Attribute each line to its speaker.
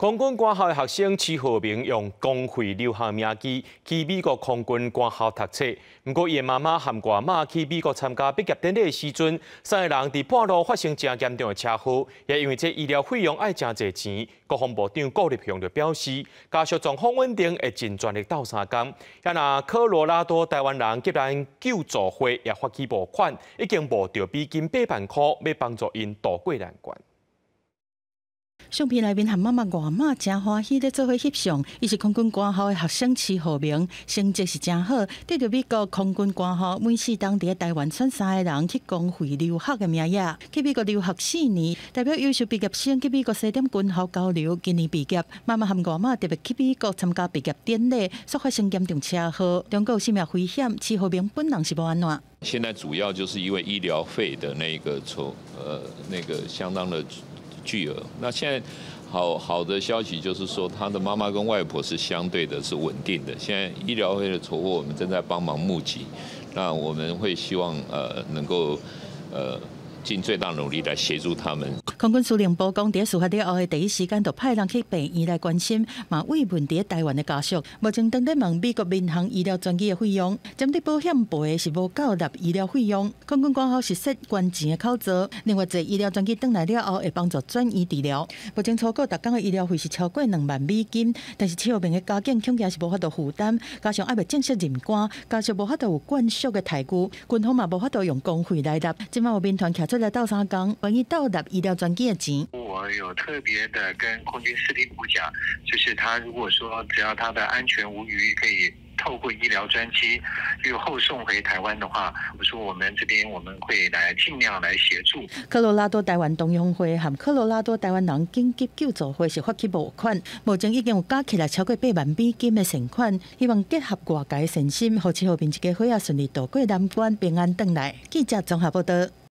Speaker 1: 空軍官校的學生徐浩明用公費留學名義去美國空軍官校讀冊。毋過，伊的媽媽和外媽去美國參加畢業典禮的時陣，三个人佇半路發生誠嚴重的車禍，也因為這醫療費用愛誠濟錢。國防部長顧立雄就表示，家屬狀況穩定，會盡全力鬥相共。啊若科羅拉多台灣人急難救助會也發起募款，已經募著美金8萬箍，欲幫助𪜶渡過難關。
Speaker 2: 相片內面和媽媽外媽誠歡喜咧做伙翕相，伊是空軍官校的學生徐浩明，成績是誠好，得著美國空軍官校每四冬佇台灣選三個人去公費留學的名額，去美國留學4年，代表優秀畢業生去美國西點軍校交流。今年畢業，媽媽和外媽特別去美國參加畢業典禮，煞發生嚴重車禍，中間有生命危險，徐浩明本人是無按怎。
Speaker 3: 現在主要就是因為醫療費的那個籌，那個相當的巨額。那現在好好的消息就是說，他的媽媽跟外婆是相對的是穩定的。現在醫療費的籌獲，我們正在幫忙募集。那我們會希望能夠盡最大努力來協助他們。
Speaker 2: 空軍司令部講，佇事發了後的第一時間就派人去病院來關心，嘛慰問佇台灣的家屬。目前正咧問美國民航醫療專機的費用，針對保險賠的是無夠納醫療費用。空軍官校是設捐錢的口座，另外坐醫療專機轉來了後會幫助轉院治療。目前初估逐工的醫療費是超過2萬美金，但是徐浩明的家境恐驚是無法度負擔，加上猶未正式任官，家屬無法度有眷屬的待遇，軍方嘛無法度用公費來納。這馬有民團徛出來鬥相共，願意鬥納醫療專機的錢。
Speaker 4: 我有特別的跟空軍司令部講，就是他如果說只要他的安全無虞，可以透過醫療專機又後送回台灣的話，我說我們這邊我們會來盡量來協助。
Speaker 2: 科羅拉多台灣同鄉會和科羅拉多台灣人緊急救助會是發起募款，目前已經有加起來超過8萬美金的善款，希望結合外界善心，予徐浩明一家伙仔順利渡過難關，平安轉來。記者綜合報道。